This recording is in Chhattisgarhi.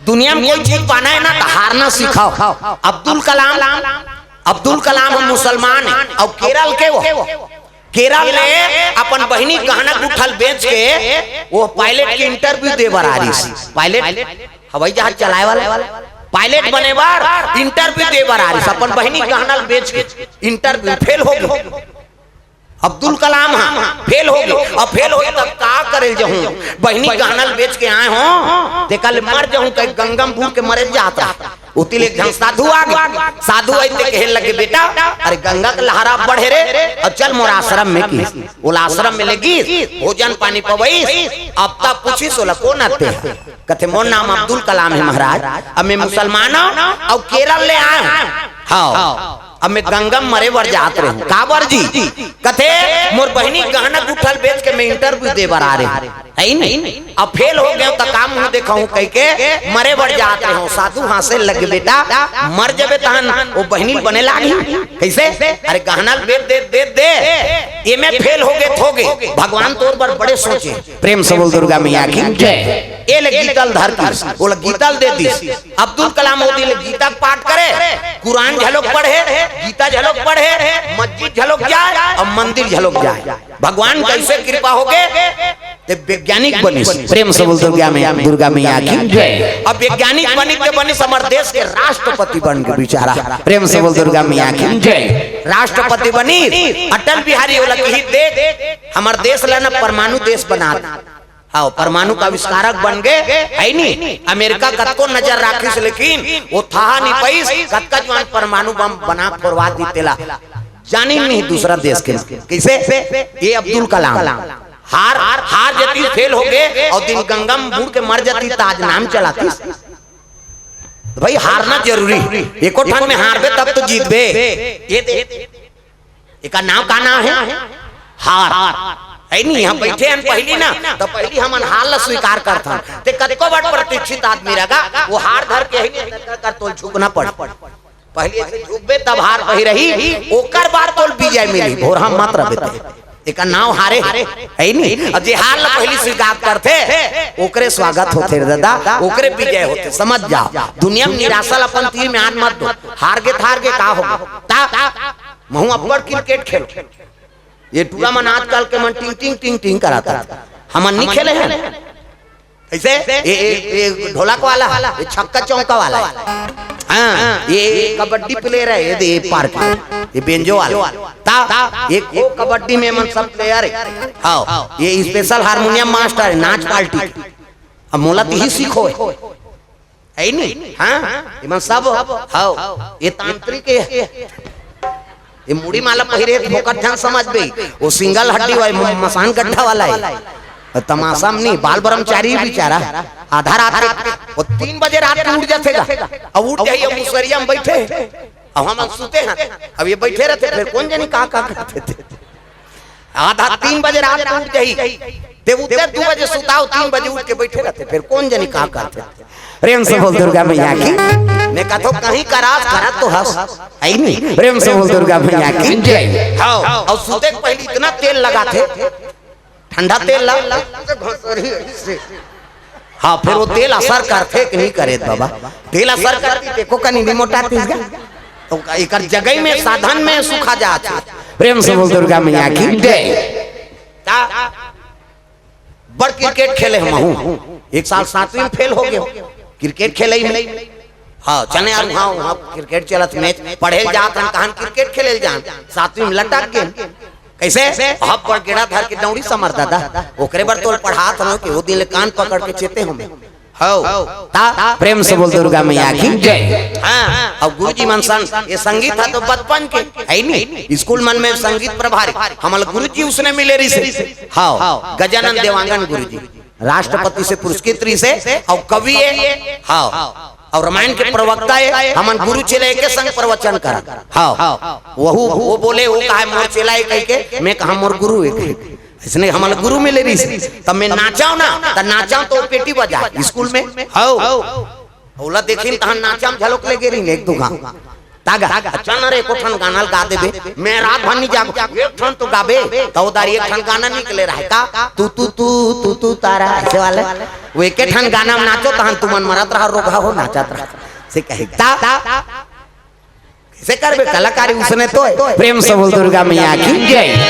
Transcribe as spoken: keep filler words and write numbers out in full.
दुनिया में कोई चीज पाना है ना, तो हारना सिखाओ। अब्दुल कलाम, अब्दुल कलाम ह मुसलमान हे, अउ केरल के वो, केरल ले अपन बहिनी गहना गुठल बेच के वो पायलट के इंटरव्यू दे बर आ रहिस। पायलट, हवाई जहाज चलाए वाला, पायलट बने बर इंटरव्यू दे बर आ रहिस, अपन बहिनी गहना ल बेच के। इंटरव्यू फेल हो गे। अब्दुल कलाम ह फेल हो गे। अब फेल होही तब का करे ल जहूं? बहिनी गहना ल बेच के आए हों, तेकर ले मर जहूं कहि गंगा म बूड़ के मरे ल जात रहा। ओती ले एक झन साधु आ गे। साधु आइस ते कहे लगे, "बेटा, अरे गंगा के लहरा बढ़े रे, अउ चल मोर आश्रम में।" किहिस, ओला आश्रम में ले गिस, भोजन पानी पवइस। अब तब पूछिस ओला, "कोन अते?" कथे, "मोर नाम अब्दुल कलाम हे महाराज, अब मैं मुसलमान हूं अउ केरल ले आए हूं।" हव। अब मैं गंगा म मरे बर जात रहेंव। काबर जी? कथे, "मोर बहिनी गहना गुठल बेच के मैं इंटरव्यू दे बर आ रहेंव, हे नहीं? अब फेल हो गेंव त का मुंह देखाहूं कहिके मरे बर जात रहेंव।" साधु हांसे लगे, "बेटा, मर जबे तहन वो बहिनी ल बने लागही।" कइसे? "अरे गहना ल बेच दे, दे, दे, एमे फेल हो गे, हो गे, भगवान तोर बर बड़े सोचे।" प्रेम से बोल दुर्गा मैया की जय। ए ले गीता ल धर के, ओला गीता ल दे दिस। अब्दुल कलाम ओ दिन ले गीता के पाठ करे, कुरान घलोक पढ़े, गीता घलोक पढ़े, मस्जिद घलोक जाए अउ मंदिर घलोक जाए। भगवान कइसे कृपा हो गे, ते वैज्ञानिक बनिस। प्रेम से बोल दुर्गा मैया, दुर्गा मैया की जय। अब वैज्ञानिक बनिस ते बनिस, हमर देश के राष्ट्रपति बन गे बेचारा। प्रेम से बोल दुर्गा मैया की जय। राष्ट्रपति बनिस, अटल बिहारी ओला किहिस, "देख, हमर देश ला ना परमाणु देश बना दे।" हव, परमाणु के आविष्कारक बन गे, हे नी? अमेरिका कतको नजर राखिस, लेकिन वो थाह नइ पाइस, कतका जुवान परमाणु बम बना फोरवा दिस तेला। जानिन नहीं दूसरा देश के। कइसे? ए अब्दुल कलाम। हार, हार जतिस, फेल हो गे, अउ दिन गंगा म बूड़ के मर जतिस, त आज नाम चलातिस। त भाई, हारना जरूरी। एको ठन में हारबे, तब तो जीतबे। ए दे, एकर नाम का नाम हे? हार। हे नहीं, हम बइठे हन पहिली ना, त पहिली हमन हार ला स्वीकार करथन। ते कतको बड़ प्रतिष्ठित आदमी रह गा, वो हार धर के हे नहीं, कर, कर तोल झुकना पड़। पहिली अइसे झुकबे तब हार पहिरही, ओकर बाद तोल विजय मिलही। भोरहा मत रह बेटा, एकर नाम हारे हे नहीं। अब जे हार ला पहिली स्वीकार करथे, ओकरे स्वागत होथे रे दादा, ओकरे विजय होथे। समझ जाव, दुनिया म निराशा ला अपन तीर में आन मत दो। हार गे त हार गे, का हो गे? ता महूं अब्बड़ क्रिकेट खेलों। ए टूरा मन आजकल के मन टिंग टिंग टिंग टिंग कराथे। हमन नइ खेले हन। कइसे? ए, ए, ए ढोलक वाला, ए छक्का चौका वाला। हां, ए कबड्डी प्लेयर हे, ए दे, ए पार्क। ए बेंजो वाला। ता, ए खो कबड्डी में मन सब प्लेयर हे। हव, ए स्पेशल हारमोनियम मास्टर हे, नाच पार्टी। अब मोला तिही सीखो हे। हे नहीं? हां, एमन सब हव। ए तांत्रिक हे। ए मुड़ी माला पहिरे हे, फोकट झन समझबे। वो सिंगल हड्डी वाला, म-, मसान गड्ढा वाला हे। अउ तमाशा म नहीं, बाल ब्रह्मचारी बेचारा। आधा रात के, वो तीन बजे रात के उठ जाथे गा। अब उठ जाही, अब मुसरिया म बइठे। अब हमन सुते हन। अब ए बइठे रहिथे, फेर कोन जनी का, का करथे। आधा तीन बजे रात के उठ जाही। ते उठे दू बजे सुताव, तीन बजे उठ के बइठे रहिथे, फेर कोन जनी का करथे। प्रेम से बोल दुर्गा मैया की। मैं कथों कहीं करास करत तो हस, हे नहीं? प्रेम से बोल दुर्गा मैया की जय। हव, अउ सुते के पहिली इतना तेल लगाथे, ठंडा तेल ला, हां, फेर वो तेल असर करथे कि नहीं करे बाबा? तेल असर करतिस ते एको कनी नइ मोटातिस गा। त एकर जगई में साधन में सुखा जात हे। प्रेम से बोल दुर्गा मैया की जय। ता बड़ क्रिकेट खेले हंव महूं। एक साल सातवीं में फेल हो गेंव। क्रिकेट खेले ही नहीं। हां, चने यार, हां, हां, क्रिकेट चलत मैच, पढ़े ल जात हन, तहन क्रिकेट खेले ल जान। सातवीं में लटक गेंव। कइसे? हब बड़ गेड़ा धर के दौड़ी समर दादा। ओकरे बर तोल पढ़ात हंव कि ओ दिन ले कान पकड़ के चेते हंव मैं। हव। ता प्रेम से बोल दुर्गा मैया की जय। हां, अउ गुरुजी मन संग ए संगीत ह तो बचपन के, हे नहीं? स्कूल मन में संगीत प्रभारी, हमला गुरुजी उसने मिले रहिसे। हव, गजानन देवांगन गुरुजी, राष्ट्रपति से पुरस्कृत रहिसे, अउ कवि हे। हव, अउ रामायण के प्रवक्ता हे। हमन गुरु चेला एके संग प्रवचन करन। हव, वहू, वो बोले, वो कहा मोर चेला हे कहिके, मैं कहा मोर गुरु हे कहिके। अइसने हमला गुरु मिले रहिसे, त मैं नाचंव ना, त नाचंव त पेटी बजाय स्कूल में। हव। ओला देखिन तहन नाचा म घलोक लेगे रहिन एक दू घांव। त आगा, अच्छा न रे, एको ठन गाना ल गा देबे, मैं रात भर नहीं जागो, एक ठन तो गाबे। त ओ दारी एक ठन गाना निकले रहे का, तू तू तू तू तू तारा, ऐसे वाले। वो एके ठन गाना में नाचो, तहन तुमन मरत रहा, रोगहा हो, नाचत रहा। से कहे ता, से करबे कलाकारी उसने तो है। प्रेम से बोल दुर्गा मैया की जय।